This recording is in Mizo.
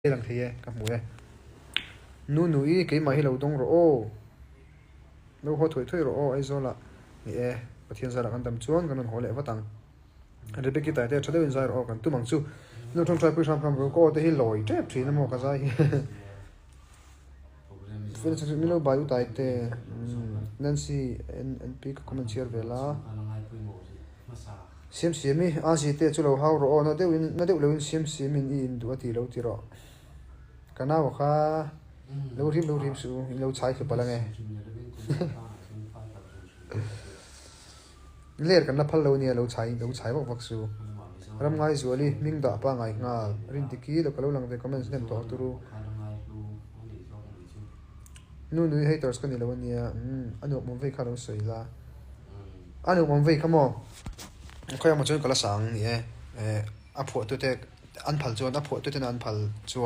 Lang thei e, ka hmu e. Nu Nui, keimah hi lo dawng rawh aw. Lo haw thuai thuai rawh aw Aizawlah. Ni e, Pathian zarah kan dam chuan kan rawn haw leh vat ang. Rebecca tai te tha deuhin zai rawh aw kan tum ang chu. Nu ṭawngṭai pui hram hram ru, ka aw te hi lawi ṭep ṭhin a maw ka zai hi. Min lo bai u tai te. Nancy NNP ka comment chhiar ve la. Siamsiami, a zite chu lo hau rawh aw, na deuhin, na deuh loin Siamsiamin i induh a ti lo ti rawh. Ka nau a kha lo rim lo rim suh u, in lo chhai thlu palh ange. Ler kan la phal lo nia, lo chhai, lo chhai vak vak suh. Ramngaizuali, hming dah pangai nghal. Rindiki, lo ka lo lang ve comments hnem tawh turu. Nu nui haters ka ni lo ania, umm a nuam awm vei kha lo sawi la. A nuam awm vei kha maw? Khawi ang maw chuan ka la sang ni e, eh a phuah tute an phal chuan a phuah tute an phal chuan.